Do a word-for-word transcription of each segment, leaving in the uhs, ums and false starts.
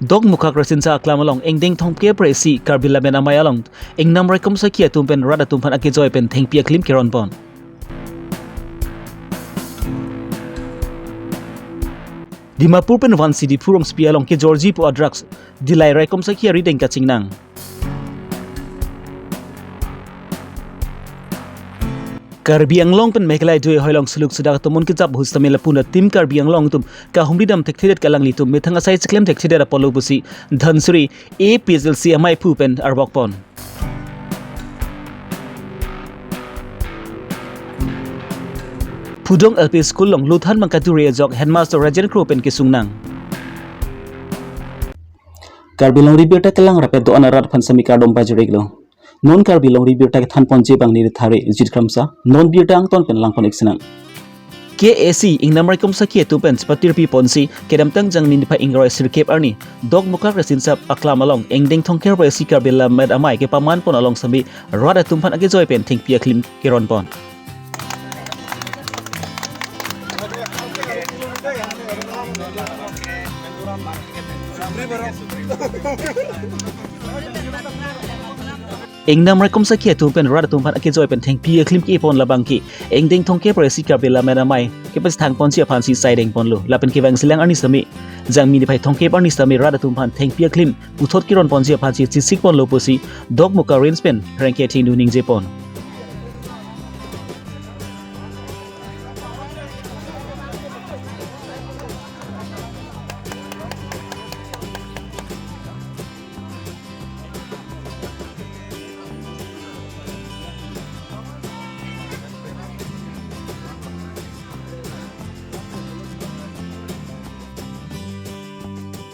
Dokmoka Krasinsa Aklam along ingdeng thomkep ra isi Karbi Lammet Amei along ingnam raikom sakhi atum pen rat atum aphan akejoi pen thengpi aklim keron pon. Dimapur pen vansi Diphu Rongsopi along kejorji pu a-drugs delai raikom sakhi arideng kachingnang. Karbi Anglong pen Meghalaya dui hoilong suluk sudak atum un kejap ahut sitame lapu-an Team Karbi Anglong atum kahumri dam thekthedet ke alanglitum methang asai chiklem thekthedet apotlo pusi Dhansiri A P H L C amaiphu pen arvok pon. Phudong L P School along luthan abang kaduri ajok Headmaster Rajen Kro pen kesungnang. Karbi longri birta kelang rapet do-an arat aphan sitame kardom pajir-iklo. Non Karbi longri birta kethan ponji abang neli Thare Jit Kramsa, non birta angton pen langpon-ik sinang. K A C ingnam raikom sakhi atum pen chepatirpi ponsi kedamtang Jangmi niphai ingroi sirkep arni Dokmoka Krasinsa Aklam along ingdeng thomkep ra isi Karbi Lammet Amei kepaman pon along sitame rat atum aphan akejoi pen thengpi aklim keron pon. Ingnam raikom sakhi atum pen rat atum aphan akejoi pen thengpi aklim kepon labang ke ingdeng thomkep ra isi Karbi Lammet Amei kepachethang ponji aphansi saideng ponlo. Lapen kevangsilang arni sitame Jangmi niphai thomkep arni sitame rat atum aphan thengpi aklim puthot keron ponji aphansi chesik ponlo pusi Dokmoka Range pen pherangke thengdun ningje pon.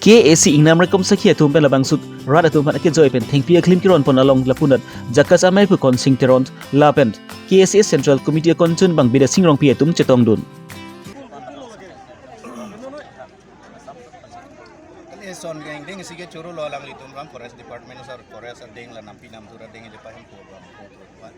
K A C ingnam raikom sakhi atum pen labangso rat atum aphan akejoi pen thengpi aklim keron pon along lapu-an JACAS amaiphu Konsing Teron lapen K A C S Central Committee akongchun abang Bidya Sing Rongpi atum chetongdun. Kali eson ke ingdeng isi kechoro lo alanglitum ram Forest Department asor forest adeng la nampi namdur adeng aja pahem ko bang ko ko.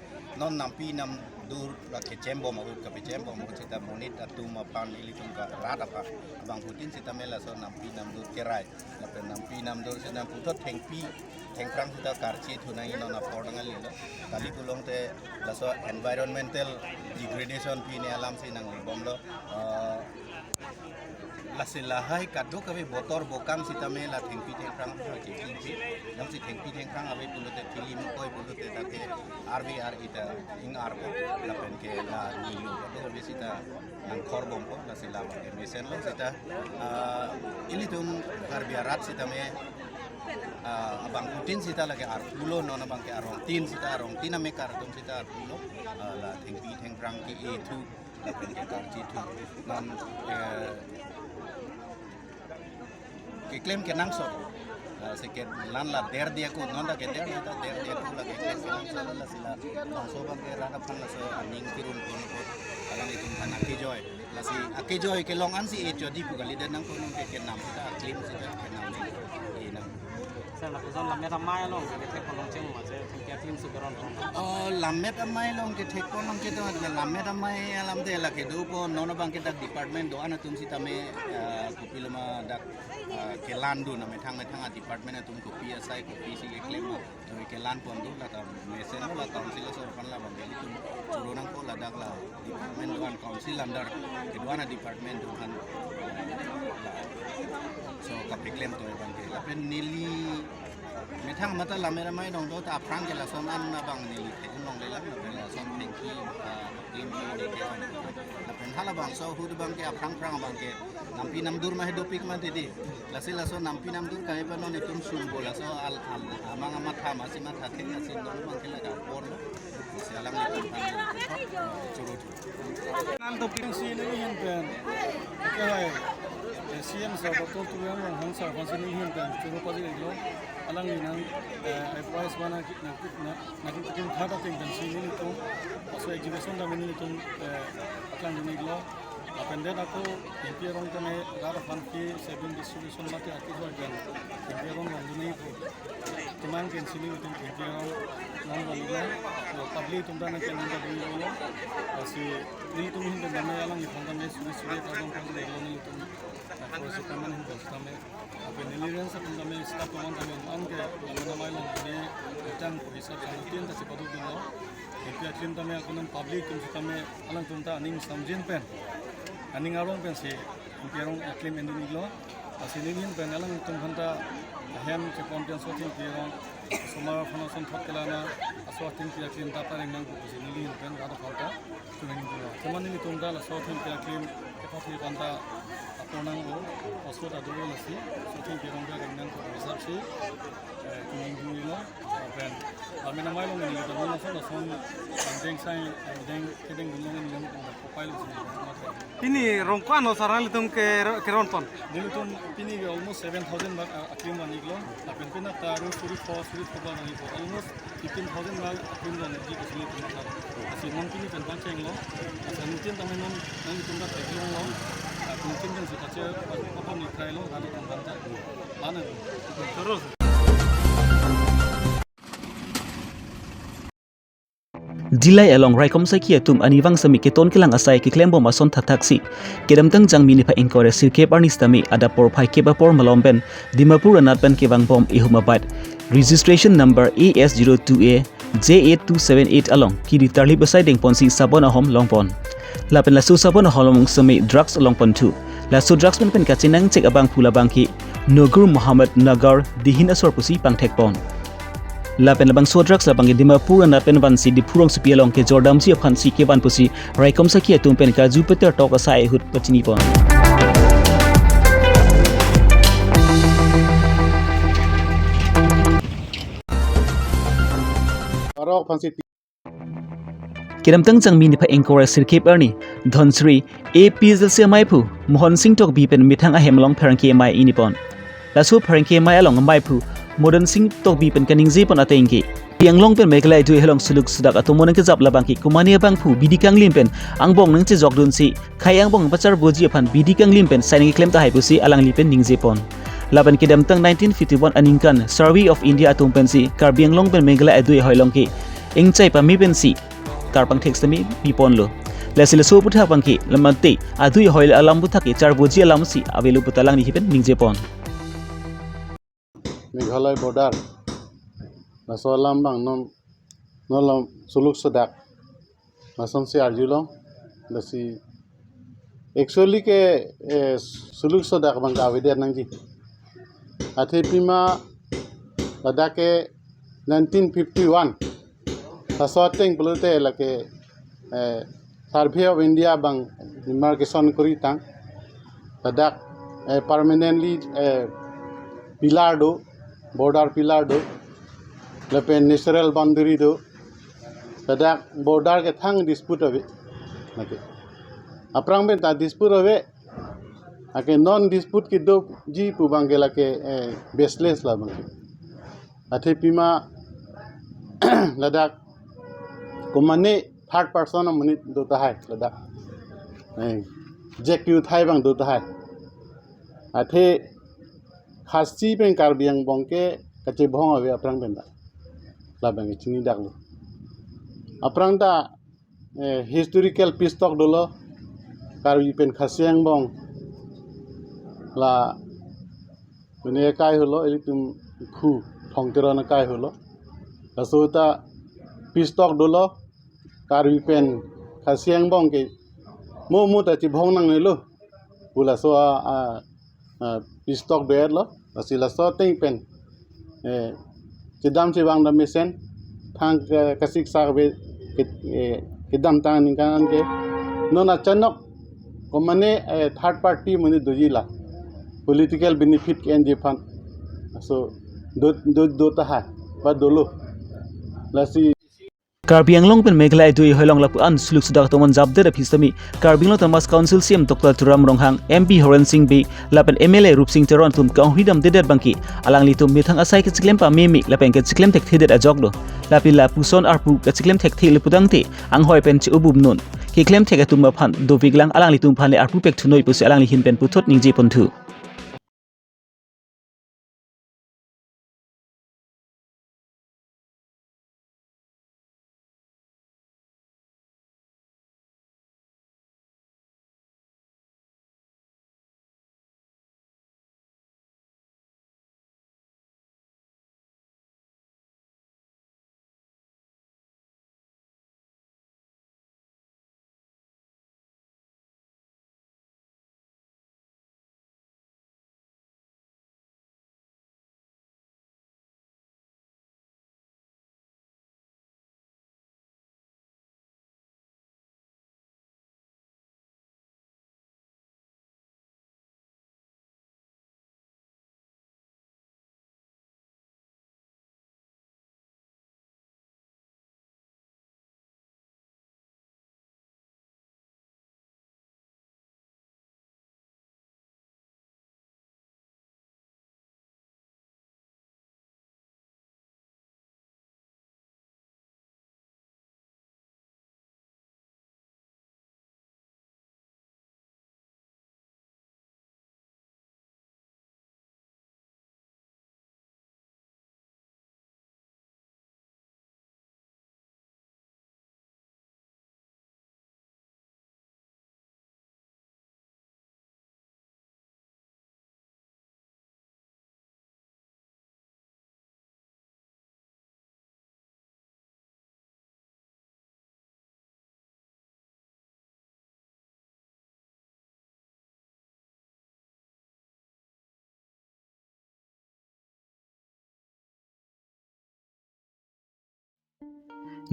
Non nampi namdur la kechem bom ahut kapechem bom ahut sita monit atum aphan ilitum ke rat aphan abangphutin sitame laso nampi namdur kerai. Lapen nampi namdur sita puthot thengpi thengphrang sita karchi thu nangji non apor nangji lo. Kali pulote laso environmental degradation pine alamsi nanglibomlo. Eh, lasi lahai kadokave botor bokam sitame la thengpi thengphrang ha kekipi. Damsi thengpi thengphrang ave pulote thili mukoi pulote tate R V R ita ing arpo lapen ke la nilo kadokave sita nangkhorbompo lasi labang ke mesenlo sita, ah, ilitum Karbi arat sitame, ah, abangphutin sita lake arpulo non abang ke arongtin sita arongtin amekar atum sita arpulo, ah, la thengpi thengphrang ke-e thu lapen ke karchi thu non, eh, keklem kenangsot. Ah, si ke lan la der dia ko non da ke der ta der dia ko la keklem kenangsot lasi labangso abang ke rat aphan laso aning kirun pon ko alanglitum aphan akejoi. Lasi akejoi kelong ansi e chodi pu kalidet nang ko non ke kenam sita aklim sita kenam sita e nang. Sir, lapuson Lammet Amei along kethek pon longcheng ma, sir, thengpi aklim si keron pon. Oh, Lammet Amei along kethek pon longcheng to, Lammet Amei alamde la kedo pon, non abang ke dak department do-an atum sitame, eh, kopiloma dak, eh, kelandun amethang methang a-department atum kopi asai kopi si keklem. Toi kelan pon do la kam mesen lo la council asor aphan labang ke ilitum choro nangpo ladak la department do-an council under kedo-an a-department do-an. So kapeklem toi abang ke. Lapen neli methang mata Lammet Amei dong do ta aphrang ke lason an abang neli thek-un longle lang lapen lason thengpi, ah, aklim neli ke an. Lapen halabangso ahut abang ke aphrang phrang abang ke nampi namdur ma he dopik mati di. Lasi laso nampi namdur kave pa non itum sumbo laso al, al, amang amatha masi matha thek lasi non abang ke ladak apor lo. Lasi alanglitum aphan choro thu. Nang topi si neli ahin pen. Oke, hai. Eh, C M sir, Doctor Tuliram Ronghang sir aphan si neli ahin pen choro pajir-iklo. Alangli nang, eh, advice bana ki, nang, nang, nangtum thata ting pen si nelitum. So exhibition ta nelitum, eh, paklangdun-iklo. Pendek ako M P arong tame rat aphan ke seven distribution mate aki joi pen M P arong long dunai ko. Teman pen sini utum M P arong long dunai ko. Public atum ta nangke nang dunai ko. Lasi nelitum ahin pen tame alanglitum tame suri suri kadon kan dunai ko nelitum. Forest Department ahin pen tame. Lapen neli rent atum tame staff atum tame an ke lamena mai long ne tang ko hisap sa tin ta si paduk dunlo. M P aklim tame akunam public atum si tame alangtum ta aning samjin pen, aning arong pen si M P arong aklim endun iklo. Lasi neli ahin pen alangtum aphan ta ahem chepon pen so tin M P arong osomar aphan ason thot kelana aso tin M P aklim ta pareng nang ko pusi neli ahin pen rat aphan ta. Tuning dua. Teman nelitum ta laso athengpi aklim, kepathu kanta apor nang o, oso ta dolo lasi, so athengpi arong ta ring nang ko hisap si, eh, tuning dua lo, pen. Kami namai long nelitum lason lason, deng sai, deng kedeng dun long nelitum kopai lo sini. Pini rong ko-an lo sar nanglitum ke, keron pon? Nelitum pini ke almost seven thousand bak, ah, aklim van iklo, lapen pini ta ru suri pho, suri pho bak van iklo, almost fifteen thousand bak aklim van ikji ke sini teman ta. Lasi non pini pen pangcheng lo. Lasi non tin tame non, non tin ta tek long lo. Ah, non tin pen si kache, apa ni try lo, lalu tong banta. Mana? Terus. Dillai along raikom saki atum arnivang semi keton kelang asai keklem bom ason thakthak si. Kedamtang Jangmi niphai ingkoi ra sirkep arni sitame adap porphai kep apor malom pen Dimapur anat pen kevang bom ehum abike registration number A S zero two A J eight two seven eight along kiri tarlip asai dengpon si sabon ahom longpon. Lapen laso sabon ahom long semi drugs longpon thu. Laso drugs pen pen kachenang chek abangphu labangke Nogur Mohammed Nagar Dihin asor pusi pangthekpon. Lapen labangso drugs labangke Dimapur anat pen vansi Diphu rongsopi along kejor damji aphan si kevan pusi raikom saki atum pen kaju peter tok asai ahut pachinipon. Arok aphan si Kedamtang Jangmi niphai ingkoi ra sirkep arni, Dhansiri A P H L C amaiphu Mohon Singh Tokbi pen methang ahem along pherangke amei inipon. Laso pherangke amei along amaiphu Mohon Singh Tokbi pen kaningjepon ateng ke, Karbi Anglong pen Meghalaya adui ahoi along suluk sudak atomon nangkejap labangke komatne abangphu bidi kanglim pen angbong nangchejok dunsi, khei angbong pacharboji aphan bidi kanglim pen sai nangkeklem tahai pusi alangli pen ningjepon. Lapen kedamtang nineteen fifty-one aningkan Survey of India atum pensi Karbi Anglong pen Meghalaya adui ahoi along ke ingchai pame pensi kar pangthek sitame piponlo. Lasi laso aputhak abangke lamate adui ahoi alam aputhak ke charboji alam si avelo pu ta alangli pen ningjepon. Meghalaya border. Laso alam abang non, non alam suluk sudak. Lasonsi arjulong, lasi actually ke, eh, suluk sudak abang ke avedet nangji. Athe pima ladak ke nineteen fifty-one. Laso ateng pulote lake, eh, Survey of India abang demarcation kori tang. Ladak, eh, permanently, eh, pillar do, border pillar do, lapen natural boundary do. Ladak border ke thang dispute ave. Lake. Aphrang pen ta dispute ave. Lake non dispute kedoji pu abangke lake, eh, baseless labangke. Athe pima ladak komatne third person amonit do tahai ladak. Eh, J Q thai abang do tahai. Athe Khasi pen Karbi angbong ke kachebong ave aphrang pen ta. Labang chini daklo. Aphrang ta, eh, historical peace talk dolo. Karbi pen Khasi angbong la mene kai holo, ilitum phu Thong Teron kai holo. Laso ta peace talk dolo. Karbi pen Khasi angbong ke mo mo ta chebong nangnelo. Pu laso a, a, a, peace talk do-etlo. Lasi laso ateng pen, eh, chedam chevang dam mesen thang ke kasik sak ave ke, eh, kedamtang aningkan ke non achanok komatne, eh, third party amonit doji la political benefit ke-enji aphan. So do, do, do tahai ba dolo. Lasi Karbi Anglong pen Meghalaya dui hoilong lapu-an suluk sudak atum aphan japdet aphi sitame Karbi Anglong Autonomous Council C E M Doctor Tuliram Ronghang, M P Horen Sing Bey lapen M L A Rupsing Teron atum kangri damdedet abangke alanglitum methang asai kechiklem pameme lapen kechiklem thekthedet ajok do. Lapen lapuson arpu kechiklem thekthe le putangte anghoi pen che-ubum non. Keklem thek atum aphan dovik lang, alanglitum aphan le arpu pek thunoi pusi alangli ahin pen puthot ningje ponthu.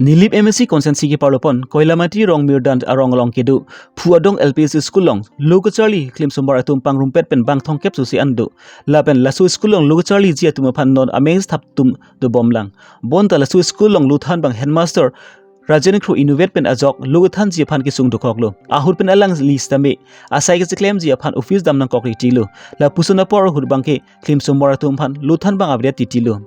Nilip M A C constituency keparlopon Koilamati Rongmirdan arong along kedo Phu Adong L P S school along lo kacharli klimsomar atum pangrumpet pen bang thomkep susi an do. Lapen laso school along lo kacharliji atum aphan non ameng thap atum dobomlang. Bonta laso school along lo thanbang headmaster Rajen Kro inutvet pen ajok lo thanji aphan kesung dokoklo. Ahut pen alangli sitame asai kechiklemji aphan office dam nangkok ritilo. Lapuson apor ahut abangke klimsomar atum aphan lo thanbang avedet titilo.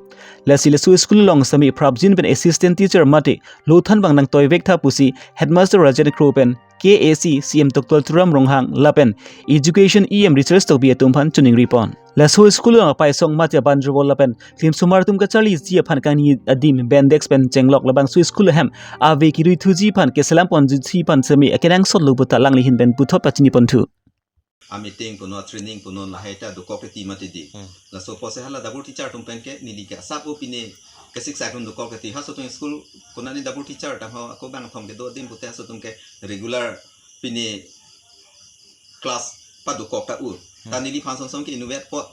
Lasi laso school along sitame prapjin pen assistant teacher mate lo thanbang nangtoivek tha pusi headmaster Rajen Kro pen K A C C M Doctor Tuliram Ronghang lapen Education E M Richard Tokbi atum aphan choningri pon. Laso school along apaisong mate abandrobol lapen klimsomar atum kacharliji aphan kangni adim bendex pen chenglok labangso school ahem ave kirui thuji aphan keselam ponji aphan sitame akenangsot lo puta alangli ahin pen puthot pachini ponthu. A meeting punon, training punon, lahai ta dokok keti mati di. Hmm. Laso apotsi hala double teacher atum pen ke neli ke asap o pine kesik sa atum dokok keti. Halaso atum school konatne double teacher ta ho ako bang thom kedo adim pute halaso atum ke regular pine class padokok ta u. Ta Hmm. neliphan song song ke inutvet apot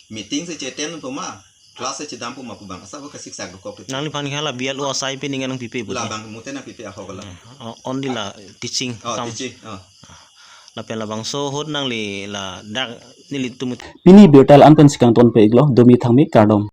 meeting si che-attend pu ma, class si chedam pu ma pu bang asap o kesik sa dokok keti. Nangliphan ke hala B L O asai pine nangpipe pu la di. Bang mute nangpipe ahok la. Hmm. O, only la teaching Oh, kam. Teaching. Oh. Lapen labangso ahut nangli ladak nelitum. Pini birta la-an pen si kangton pe iklo, domi thangmi kardom.